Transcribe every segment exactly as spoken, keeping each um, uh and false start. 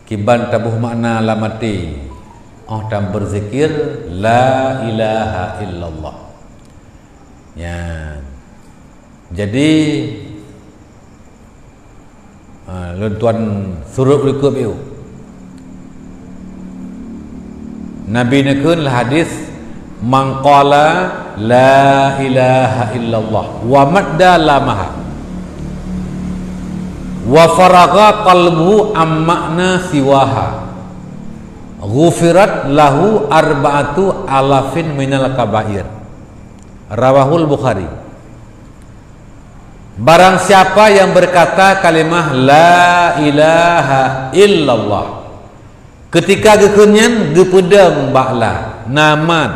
Kiban taboh makna lam até, óh tabeuzikir, "La ilaha illallah." Nyan. Jadi, ha, lôn tuan surot likot biu. Nabi neukheun lam hadis, "Man qala la ilaha illallah wa madda lamaha, wa faragha qalbuhu am makna siwaha, ghufirat lahu arba'atu alafin minal kabair." Rawahul Bukhari. Barang siapa yang berkata kalimah la ilaha illallah, ketika geukheun nyan geupeudong bak la, na mad,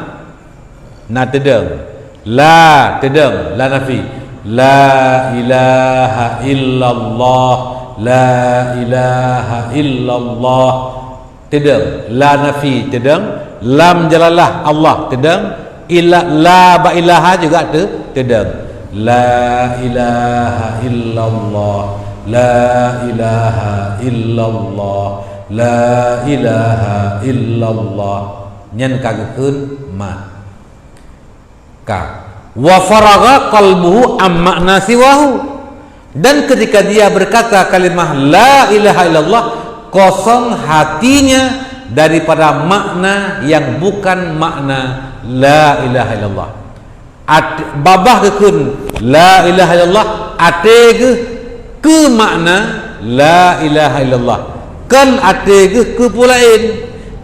na teudong. La teudong, la nafi. La ilaha illallah, la ilaha illallah. Teudong, la nafi teudong, lam jalalah Allah teudong, ila, la bak ilaha juga te-, teudong. La ilaha illallah, la ilaha illallah, la ilaha illallah. Nyan ka geukheun mad. Ka. "Wa faragha qalbuhu am makna siwahu." Dan ketika dia berkata kalimah la ilaha illallah, kosong hatinya daripada makna yang bukan makna la ilaha illallah. At-, babah geukheun la ilaha illallah, até geuh keu makna la ilaha illallah. Kon até geuh keu peue laén.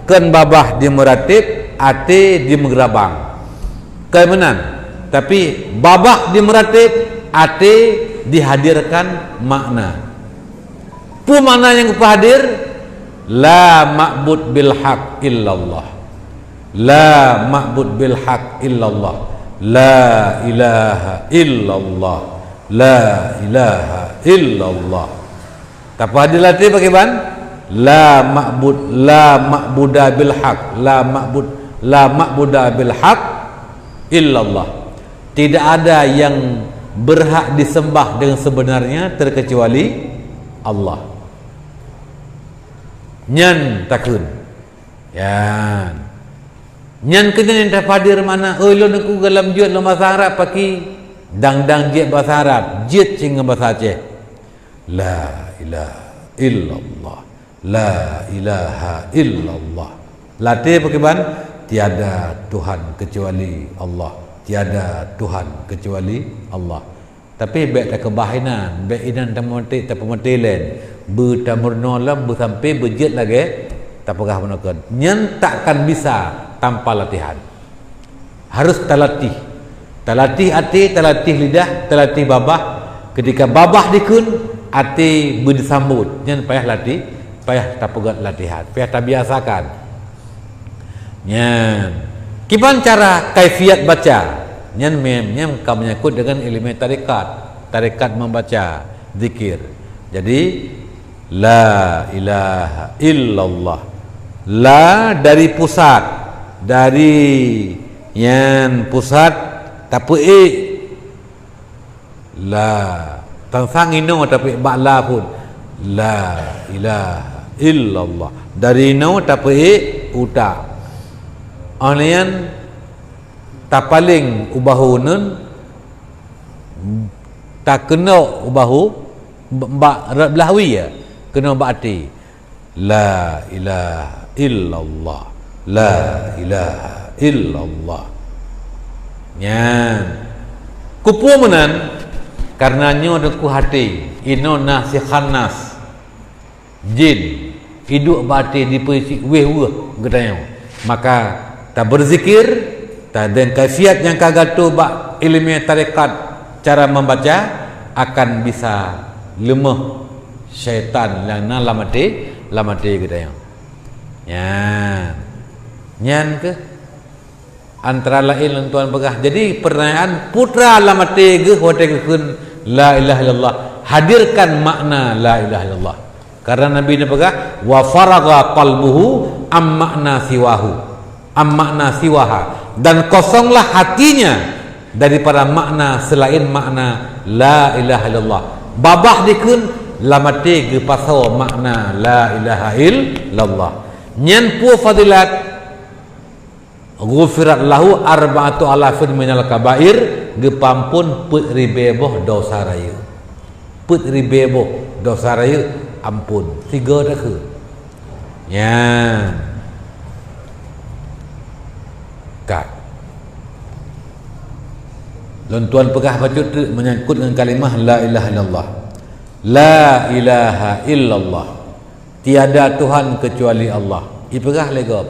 Kon babah dimeurateb, até dimeugeurabang. Kon meunan, tapi babah dimeurateb, até dihadirkan makna. Peue makna nyang geupeuhadir? La ma'bud bil haq illallah. La ma'bud bil haq illallah. La ilaha illallah. La ilaha illallah. Tapi di latih pakriban? La ma'bud, la ma'buda bil haq, la ma'bud, la ma'buda bil haq illallah. Tidak ada yang berhak disembah dengan sebenarnya terkecuali Allah. Nyan takheun. Yan. Nyan keuh nyan tapadir makna, oi lôn aku galam jeuet lôn basa Arab paki. Dang-dang jeuet basa Arab, jeuet cit ngon basa Aceh. La ilaha illallah. La ilaha illallah. Latih pakriban? Tiada Tuhan kecuali Allah. Tiada Tuhan kecuali Allah. Tapi bék takeubah inan, bék inan tameuté, tapeumaté lén. Beutameurunoe lom, beusampoe beujeuet lagée tapeugah bunoe kon. Nyan takkan bisa tanpa latihan. Harus talatih. Talatih até, talatih lidah, talatih babah. Ketika babah dikheun, até beudeusambot. Nyan payah latih, payah tapeugét latihan, payah tabiasakan. Nyan. Kiban cara kaifiat baca? Nyan mem, nyan ka menyangkut dengan ilmu tarekat. Tarekat membaca zikir. Jadi, la ilaha illallah. La dari pusat, dari nyan pusat tapeuék. La. Sang-sang inoe tapeuék bak la phon. La ilaha illallah. Dari inoe tapeuék utak. Óh lheueh nyan tapaleng u bahu uneun, takeunoe u bahu, bak rot blah wie, keunoe bak até. La ilaha illallah. La ilaha illallah. Nyan. Keupeue meunan? Karena nyoe teungku até, inoe na si khannas. Jin, iduek bak até dipeusik wéh-wéh geutanyoe. Maka, tabeuzikir, tadeung kaifiat nyang ka geuatoe bak ileumèe tarekat cara membaca, akan bisa leumoh syaitan nyang na lam até, lam até geutanyoe. Nyan. Nyan keuh antara laén lôn tuan peugah. Jadi, peurnanyaan putra lam até geuh watèe geukheun la ilaha illallah, hadirkan makna la ilaha illallah. Karena Nabi neupeugah, "Wa faragha qalbuhu am makna siwahu, am makna siwaha," dan kosonglah hatinya daripada makna selain makna la ilaha illallah. Babah dikheun, Lam até geupasoe makna la ilaha illallah. Nyan peue fadilat? Ghufirat lahu arba'atu alafin minal kabair, geupeuampon peuet ribée boh desya rayeuk. Peuet ribée boh desya rayeuk ampon. Sigoe takheun. Nyan. Ka. Lôn tuan peugah bacut teuk menyangkut ngon kalimah la ilaha illallah. La ilaha illallah. Tiada Tuhan kecuali Allah. Ipeugah lé gob.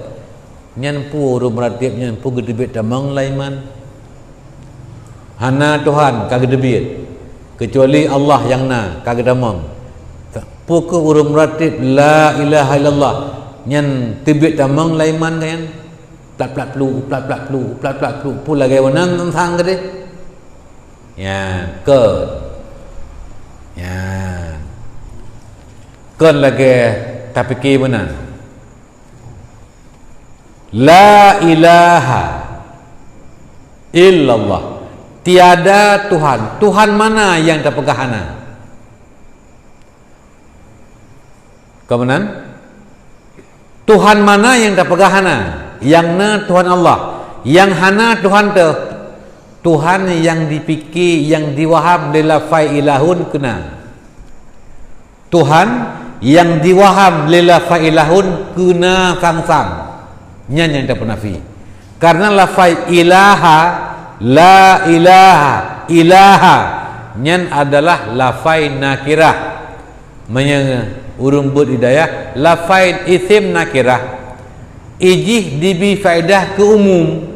Nyan peue ureuëng meuratéb nyan peue geuteubiet tamong lam iman. Hana Tuhan ka geuteubiet, keucuali Allah nyang na ka geutamong. Peue keuh ureuëng meuratéb la ilaha illallah nyan teubiet tamong lam iman geuh nyan? Plat-plat plu, plat-plat plu, plat-plat plu, peue lagée meunan sang keudeh? Nyan, kon. Nyan. Kon lagée tapike meunan. La ilaha illallah. Tiada Tuhan. Tuhan mana nyang tapeugah hana? Ka meunan? Tuhan mana nyang tapeugah hana? Nyang na Tuhan Allah. Nyang hana Tuhan teuh, Tuhan nyang dipike, nyang diwaham lé lafai ilahun keu na. Tuhan nyang diwaham lé lafai ilahun keu na sang-sang. Nyan nyang tapeunafi. Karena lafai ilaha, la ilaha, ilaha, nyan adalah lafai nakirah. Meunyoe ureuëng beuet di dayah, lafai isem nakirah, ijih dibi faedah keu umum.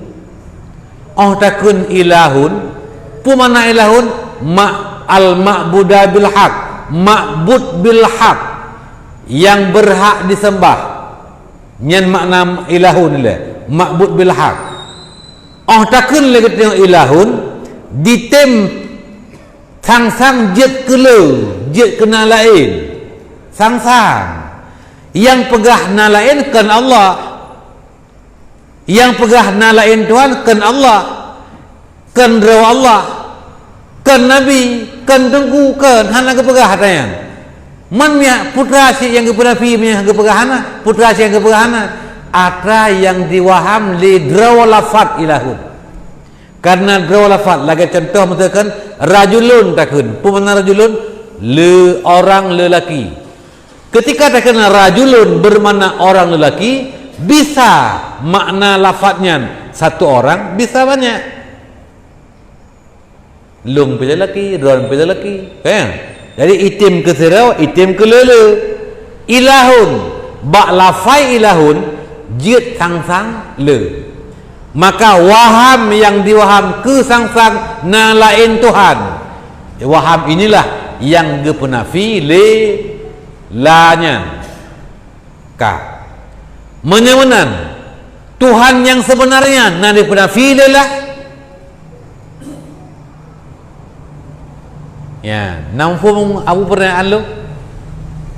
Óh takheun ilahun, peue makna ilahun? Ma-, al-ma'buda bil haq, ma'bud bil haq, nyang beurhak diseumbah. Nyan makna ilahun lé, ma'bud bil haq. Óh takheun lé geutanyoe ilahun, ditem sang-sang jeuet keu le, jeuet keu na laén. Sang-sang. Nyang peugah na laén kon Allah. Nyang peugah na laén Tuhan kon Allah. Kon droe Allah. Kon nabi, kon teungku, kon, hana geupeugah ata nyan. Man miak putra cit nyang geupeunafi, miak geupeugah hana, putra cit nyang geupeugah hana. Ata nyang diwaham lé droe lafat ilahun. Karena droe lafat, lagée contoh misalkan rajulun takheun. Peue makna rajulun? Le orang lelaki. Ketika takheun rajulun bermakna orang lelaki, bisa makna lafat nyan satu orang, bisa banyak. Lôn pih lelaki, droen pih lelaki. Kan? Jadi item keu sidroe, item keu le-le. Ilahun, bak lafai ilahun, jeuet sang-sang le. Maka waham nyang diwaham keu sang-sang na laén Tuhan. Waham inilah nyang geupeunafi lé la nyan. Ka. Meunyoe meunan, Tuhan nyang seubeunarnya na geupeunafi lé la? Ya, na muphom Abu peurtanyaan lôn?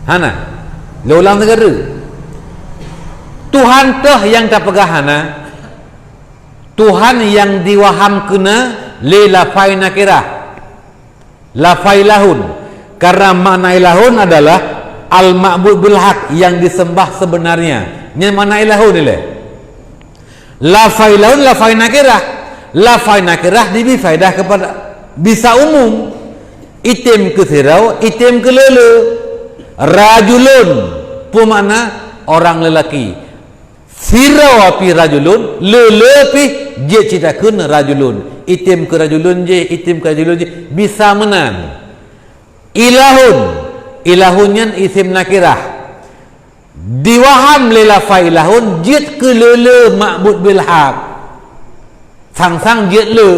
Hana. Lôn ulang sigoe teuk. Tuhan teuh nyang tapeugah hana. Tuhan nyang diwaham keu na lé lafai nakirah. Lafai ilahun. Karena makna ilahun adalah al-ma'bud bil haq, nyang diseumbah seubeunarnya. Nyan makna ilahun ilée. Lafai ilahun lafai nakirah. Lafai nakirah dibi faedah keupada bisa umum. Item keu sidroe, item keu le-le. Rajulun, peue makna? Orang lelaki. Sidroe pih rajulun, le-le pih jeuet cit takheun rajulun. Item keu rajulun jih, item keu rajulun jih, bisa meunan. Ilahun, ilahun nyan isim nakirah. Diwaham lé lafai ilahun jeuet keu le-le ma'bud bil haq. Sang-sang jeuet le.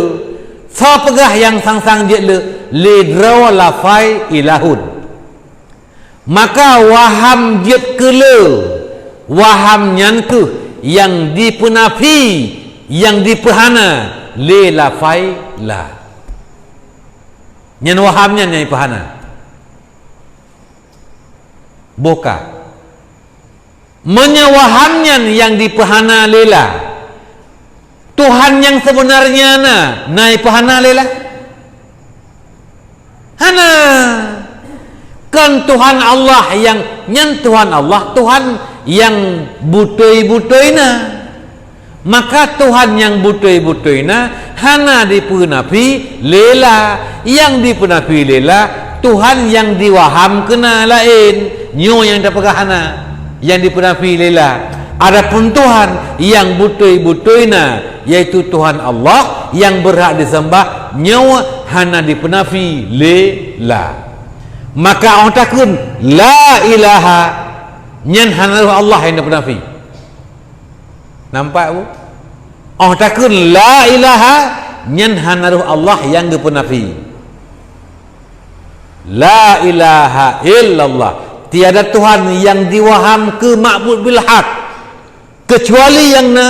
Soe peugah nyang sang-sang jeuet le? Lé droe lafai ilahun. Maka waham jeuet keu le, waham nyan kheueh nyang jipeunafi, nyang jipeuhana lé lafai la. Nyan waham nyan nyang jipeuhana. Boh ka. Meunyoe waham nyan nyang jipeuhana lé la, Tuhan nyang seubeunarnya na, na jipeuhana lé la? Hana. Kon Tuhan Allah nyang, nyan Tuhan Allah, Tuhan nyang beutôi-beutôi na. Maka Tuhan nyang beutôi-beutôi na hana dipeunafi lé la. Nyang dipeunafi lé la, Tuhan nyang diwaham keu na laén. Nyoe nyang tapeugah hana, nyang dipeunafi lé la. Adapun Tuhan nyang beutôi-beutôi na, yaitu Tuhan Allah nyang beurhak diseumbah, nyoe hana dipeunafi lé la. Maka 'oh takheun la ilaha, nyan hana roh Allah nyang geupeunafi. Nampak, Bu? 'Oh takheun la ilaha, nyan hana roh Allah nyang geupeunafi. La ilaha illallah. Tiada Tuhan nyang diwaham keu ma'bud bil haq. Keucuali nyang na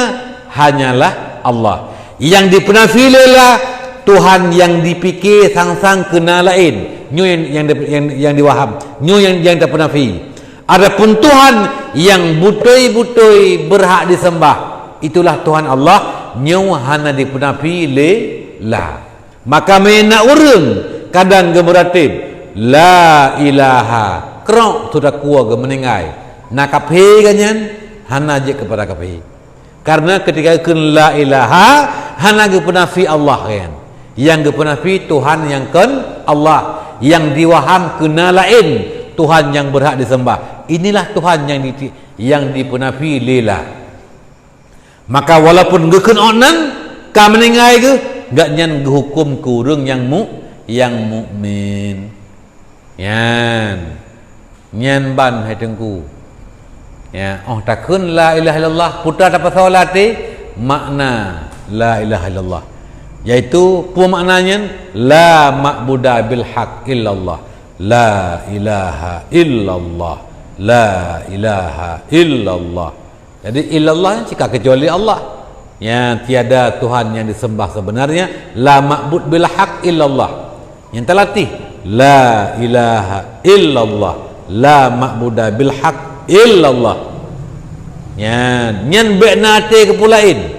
hanyalah Allah. Nyang dipeunafi lé la, Tuhan nyang dipike sang-sang keu na laén. Nyoe nyang, nyang di-, nyang, nyang diwaham. Nyoe nyang, nyang tapeunafi. Adapun Tuhan nyang beutôi-beutôi beurhak diseumbah, itulah Tuhan Allah, nyoe hana dipeunafi lé la. Maka meunyoe na ureuëng kadang geumeuratéb, "La ilaha," krok teutakue geumeuninggai, na kaphé geuh nyan, hana jeuet keupada kaphé. Kareuna keutika geukheun la ilaha, hana geupeunafi Allah geuh nyan. Nyang geupeunafi Tuhan nyang kon Allah, nyang diwaham keu na laén Tuhan nyang beurhak diseumbah. Inilah Tuhan nyang di-, nyang dipeunafi lé la. Maka walaupun geukheun awak nyan ka meuninggai geuh, gobnyan geuhuköm keu ureuëng nyang mu-, nyang mukmin. Nyan. Nyan ban hai Teungku. Ya, 'oh takheun la ilaha illallah, peue tapasoe lam até makna la ilaha illallah. Yaitu peue makna nyan? La ma'buda bil haq illallah. La ilaha illallah. La ilaha illallah. Jadi, illallah nyan cit ka keucuali Allah. Ya, tiada Tuhan nyang diseumbah sebenarnya, la ma'bud bil haq illallah. Nyang talatéh, la ilaha illallah, la ma'buda bil haq illallah. Ya, nyan bék na até keu peue laén.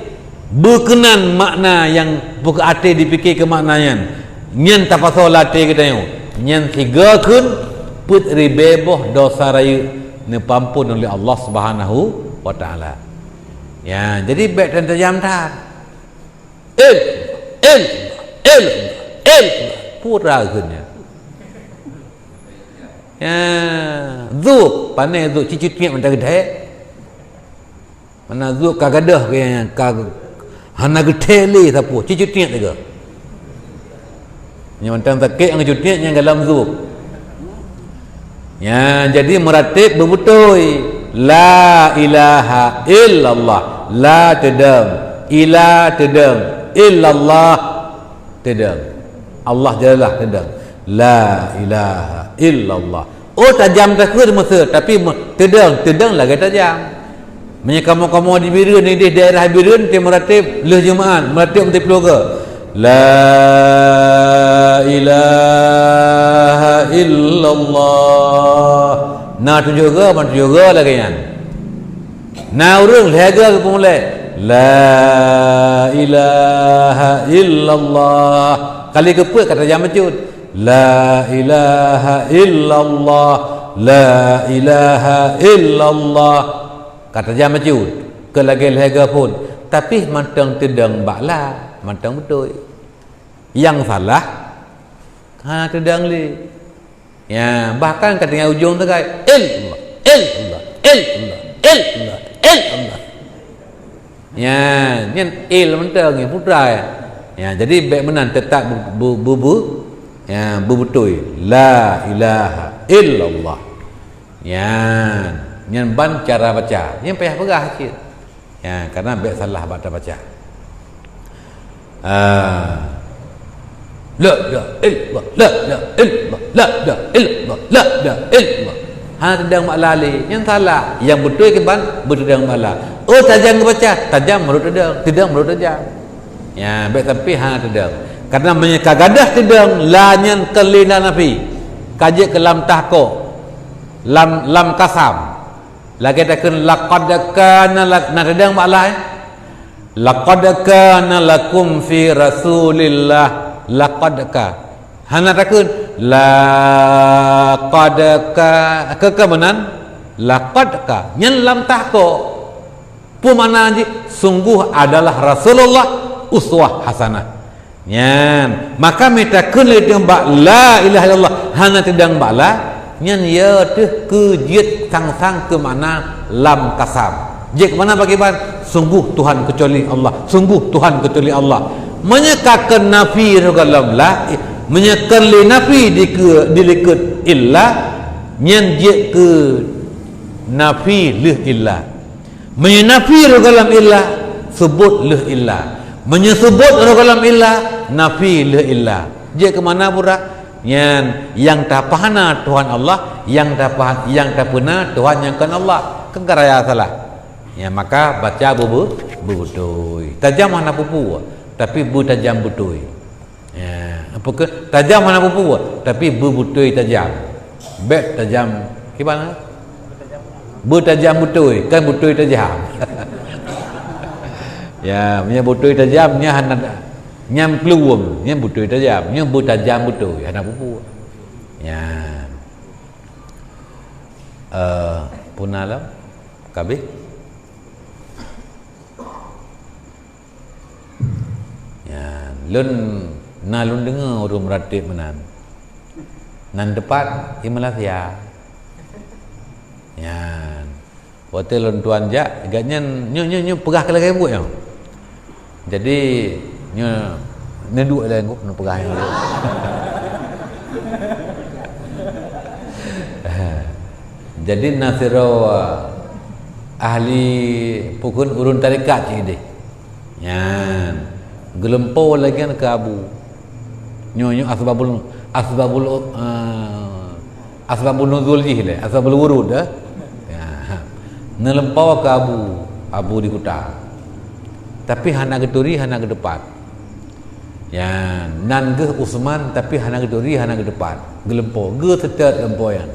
Beukeunan makna nyang peu-, até dipike keu makna nyan. Nyan tapasoe lam até geutanyoe. Nyan sigoe kheun peuet ribée boh desya rayeuk neupeuampon uleh Allah Subhanahu wa Ta'ala. Ya, jadi bék tan tajam that. Il, il, il, il. Pura kheun nyan. Ya, zuk, pane zuk, cicit tiek mantong geuthée. Mana zuk ka gadôh keu nyang ka hana geuthée lé sapeue, cicit tiek teuga. Nyang mantong sakét nyang cicit tiek nyang dalam zuk. Ya, jadi meuratéb beubeutôi. La ilaha illallah. La teudong. Ila teudong. Illallah teudong. Allah jeulaih teudong. La ilaha illallah. Oh, tajam takheun meuseu, tapi me-, teudong, teudong lagée tajam. Meunyoe kamoe-kamoe di Bireuen, di daerah Bireuen, teumeuratéb lheueh Jumaat, meuratéb meusiploh goe. La ilaha illallah. Na tujoh goe, ban tujoh goe lagée nyan. Na ureuëng lhée goe geupeumulai, "La ilaha illallah." Kali keupeuet ka tajam bacut, "La ilaha illallah, la ilaha illallah." Ka tajam bacut, keu lagée lhée goe phon. Tapi mantong teudong bak la, mantong beutôi. Nyang salah, hana teudong lé. Ya, bahkan ka tinggai ujong sagai, "Il Allah, il Allah, il Allah, il Allah, il Allah." Ya, nyan il mantong, ya, putra, ya. Ya, jadi bék meunan, teutap bu-, bu-, bu-, bu-, ya, beubeutôi. La ilaha illallah. Nyan, nyan ban cara baca. Nyan payah peugah cit. Ya, karena bék salah bak tabaca. Ah. La ilaha illallah, la ilaha illallah, la ilaha illallah, la ilaha illallah. Hana teudong bak la lé, nyan salah. Nyang beutôi kiban, beuteudong bak la. Oh, tajam geubaca, tajam meunurot teudong, teudong meunurot tajam. Ya, bék sampai hana teudong. Karena meunyoe ka gadôh teudong, la nyan keu linafi. Ka jeuet keu lam tahqiq. Lam, lam qasam. Lagée takheun, "Laqad kana lak-," na teudong bak la, eh? "Laqad kana lakum fi Rasulillah." Laqad ka. Hana takheun, Laqad ka, ka, ka meunan? Laqad ka. Nyan lam tahqiq. Peue makna jih? Sungguh adalah Rasulullah uswah hasanah. Nyan, maka mita kheun lé teuh bak la ilaha illallah, hana teudong bak la, nyan ya teuh keu jeuet sang-sang keu makna lam kasam. Jeuet keu makna pakriban? Sungguh Tuhan kecuali Allah, sungguh Tuhan kecuali Allah. Meunyoe ka kheun nafi rot gohlom la, meunyoe kheun lé nafi dikeue-, dilikot illa, nyan jeuet keu nafi lheueh illa. Meunyoe nafi rot gohlom illa, seubot lheueh illa. Meunyoe seubot rot gohlom illa, nafi lheueh illa. Jeuet keu makna burak? Nyan, nyang tapeuhana Tuhan Allah, nyang tapeuha-, nyang tapeuna Tuhan nyang kon Allah. Kan ka raya salah. Nyan, maka baca beu-, beu-, beubeutôi. Tajam hana peue-peue, tapi beutajam beutôi. Ya, apa ke? Tajam hana peue-peue, tapi beubeutôi tajam. Bèk tajam, kiban? Beutajam beutôi, kan beutôi tajam. Ya, meunyoe beutôi tajam, nyan hana, nyan peuluweueng, nyan beutôi tajam, nyan beutajam beutôi, hana peue-peue. Ya. Eh, puna lom? Ka abéh? Nyan, lôn na lôn deungoe ureueng meuratéb meunan. Nan teupat di Malaysia. Nyan. Watèe lôn tuan jak, gobnyan nyoe, nyoe, nyoe peugah keu lagèe buet nyoe. Jadi, nyoe neuduek lé nyoe, neupeugah nyoe. Jadi, na sidroe ahli pukon ureueng tarekat cit idéh. Nyan, geulumpo lagèe nyan keu Abu. Nyoe, nyoe asbabul, asbabul, eh, asbabun nuzul jih lé, asbabul wurud, eh. Ya. Neulumpo keu Abu, Abu di Kuta. Tapi hana geuturi, hana geuteupat. Ya, nan geuh Utsman, tapi hana geuturi, hana geuteupat. Geulumpo, geuteutet lumpo nyan.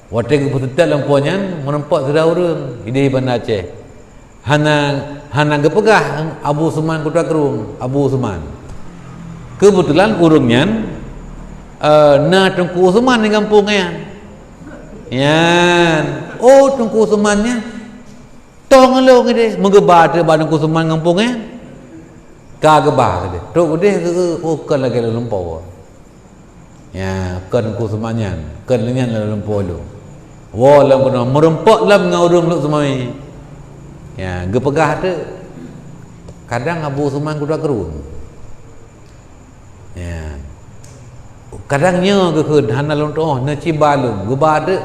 Watèe geupeuteutap lumpo nyan, meurumpok sidroe ureueng idéh Banda Aceh. Hana, hana geupeugah Abu Usman Kuta Krueng, Abu Usman. Keubeutulan ureueng nyan, eh, na Teungku Usman di gampông nyan. Nyan, oh, Teungku Usman nyan, tong lôn idéh, meugeuba teuk bak Teungku Usman gampông nyan. Ka geuba keudéh. Trok keudéh geu-, oh, kon lagèe lôn lumpo. Ya, kon Teungku Usman nyan, kon lôn nyan lôn lumpo lôn. Woe lom keunoe, meurumpok lom ngon ureueng Lhokseumawe. Ya, geupeugah teuk, kadang Abu Usman Kuta Krueng. Ya. Kadang nyoe geukheun hana lôn tuoh, neuciba lôn, geuba teuk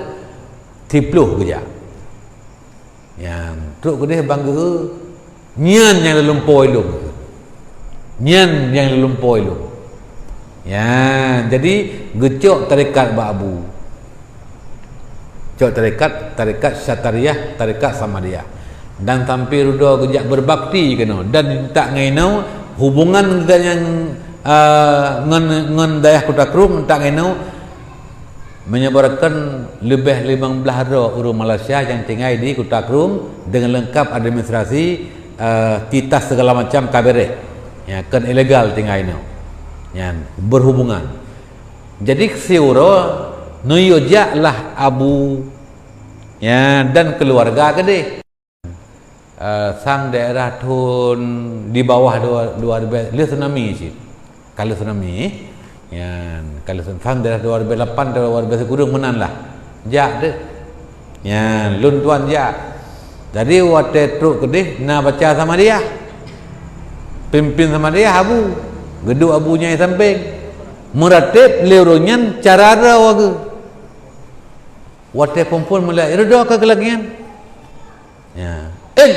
siplôh geujak. Nyan, trok keudéh bang geuh, nyan nyang lôn lumpo lôn. Nyan nyang lôn lumpo lôn. Nyan, jadi geucok tarekat bak Abu. Cok tarekat, tarekat Syatariah, tarekat Samadiyah. Dan sampai rudoe geujak berbakti keunoe. Dan tak ngai nyoe hubungan geutanyoe, ah, ngon, ngon dayah Kuta Krueng, tak ngai nyoe Meunyoe bak rakan leubeh limong blaih droe ureueng Malaysia nyang tinggai di Kuta Krueng deungon leungkap administrasi, eh, kitas segala macam ka beureh. Ya, kon ilegal tinggai nyoe. Nyan, berhubungan. Jadi, siuroe neuyue jak lah Abu, ya, dan keuluwarga keudéh. Eh, sang daerah thon di bawah dua, dua ribu, lheueh tsunami cit. Ka lheueh tsunami, nyan, ka lheueh tsun-, sang daerah dua ribu lapan atau dua ribu sikureueng meunan lah. Jak deh. Nyan, lôn tuan jak. Jadi, watèe trok keudéh, na baca Samadiyah. Pimpin Samadiyah Abu. Geuduek Abu nyang sampéng. Meuratéb lé ureueng nyan cara droe geuh. Watèe phôn-phôn meulai, "Ridho ka keu lagèe nyan?" Ya. Eh,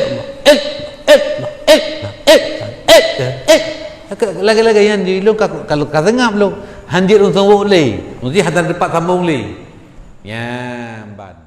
eh, eh, eh, eh, eh, eh, eh. Lagèe-lagèe nyan di lôn ka, ka, ka seungab lôn. Hanjeuet lôn sambông lé. Meusti hana teumpat sambông lé. Nyan ban.